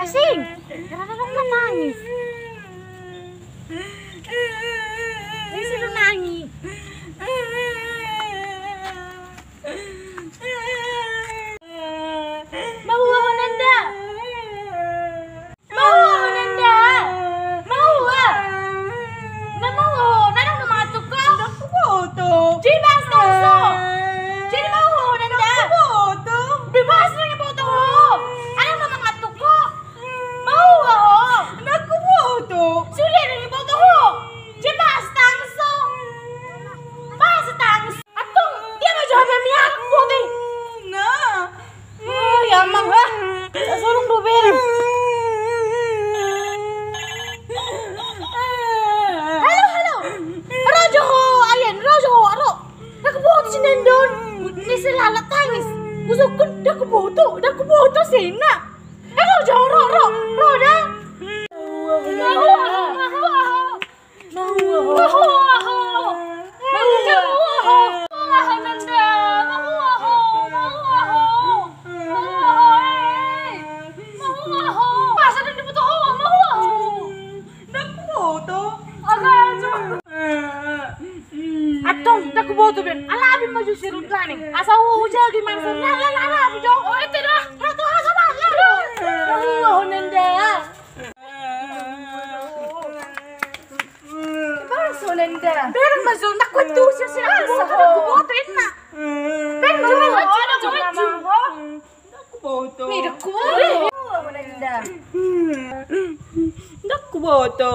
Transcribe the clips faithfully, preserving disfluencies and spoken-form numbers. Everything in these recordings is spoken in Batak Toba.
Sing, karena dong na tangis. Ini sih lu nangis. Maua ho Nanda. Maua ho Nanda. Maua. Na maua ho, na dang na mangantuk ho. Ndang huboto. Jadi bahas tangis ho. Jadi maua ho Nanda. Ndang huboto. Di bahas na mangantuk ho. Adong na mangantuk ho. Maua ho. Ndang huboto. Sude na huboto ho. Jadi bahas tangis ho. Bahas tangis. Antong, dia ma jo H P-mi ahu, putih. Nah. Ai amang, ha. Sasurung do bere. Halo, halo. Ro jo ho, Ayan, ro jo ho, ro. Ndang huboto si Nanda on. Ni si lalat tangis. Husungkun, ndang huboto, ndang huboto si na. Eh, ro jo ho, ro, ro, ro da. Maua ho, maua ho. Maua ho. Maua ho. Maua ho. Maua ho Nanda. Maua ho. Maua ho. Maua ho, eh. Maua ho. Masa ndang diboto ho, maua ho. Ndang huboto. Aga jo. Antong, ndang huboto be. Alapi ma jo si Rudlan i. Asa ujagi mansa. La, la, la, alapi jo. Oh, ete da. Ratu asa ma. Maua ho Nanda. Bangso Nanda. Bere ma jo, ndang huboto, si, si, ndang huboto, ndang huboto, inna. Bere ma jo, ndang huboto. Ni, ndang huboto. Maua ho Nanda. Ndang huboto.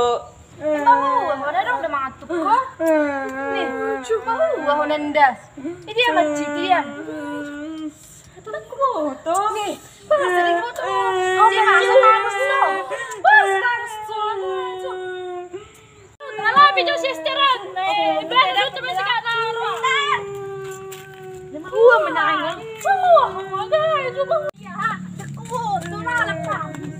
Maua ho, na dang na mangantuk ho. Ni, maua ho Nanda. Ini dia macit dia. Ndang huboto. Ni, bahasa ndang huboto. Dia bahasa harus lo. Bahasa harus lo. Alapi jo si Esteran. Eh, bere jo tu masih kata. Ua menang. Ua, ua, ua, ua. Ndang huboto, na lalat tangis.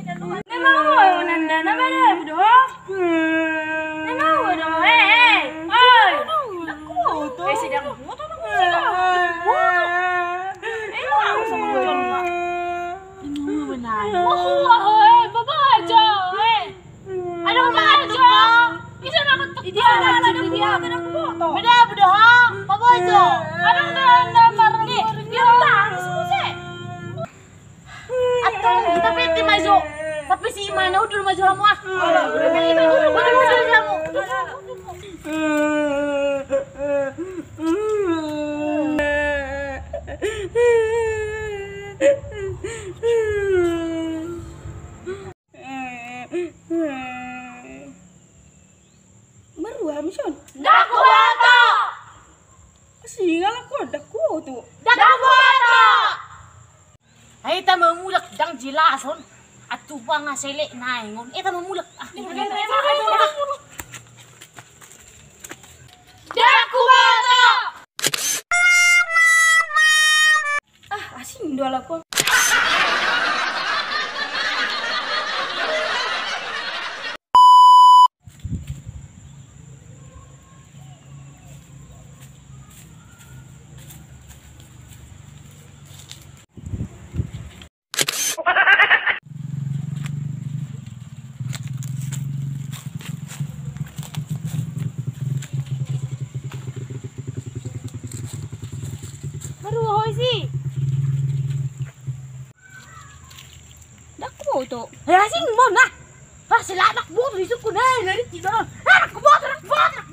Na maua ho Nanda, na bere do. Na maua do, eh, eh. Oi. Ndang huboto. Eh, si ndang huboto, ndang huboto. Eh, lu harus sama hujan, Pak. Ini ua menang. Wah, wah, eh, bapak aja, eh. Adong mangantuk ho. Bisa mangantuk ho. Dia ada di dia. Beda, beda ho. Paboa jo. Adong na, na, mar-, ni, dia tangis muse. Antong, hita pete ma jo. Tapi si Imana udur ma jo hamu ah. Udur ma jo hamu. Marua hami son. Ndang huboto. Asi ngalak ho, ndang huboto. Ndang huboto. Ai hita ma mulak, ndang jelas on. Atu panga selek naeng on. Hita ma mulak. Ah, hita ma mulak. Ndang huboto. Ah, asing do alak on. Marua ho isi. Ndang huboto. Eh, asing ma na. Ah, sila ndang huboto di sukun, eh, lari tiga. Ah, ndang huboto, ndang huboto.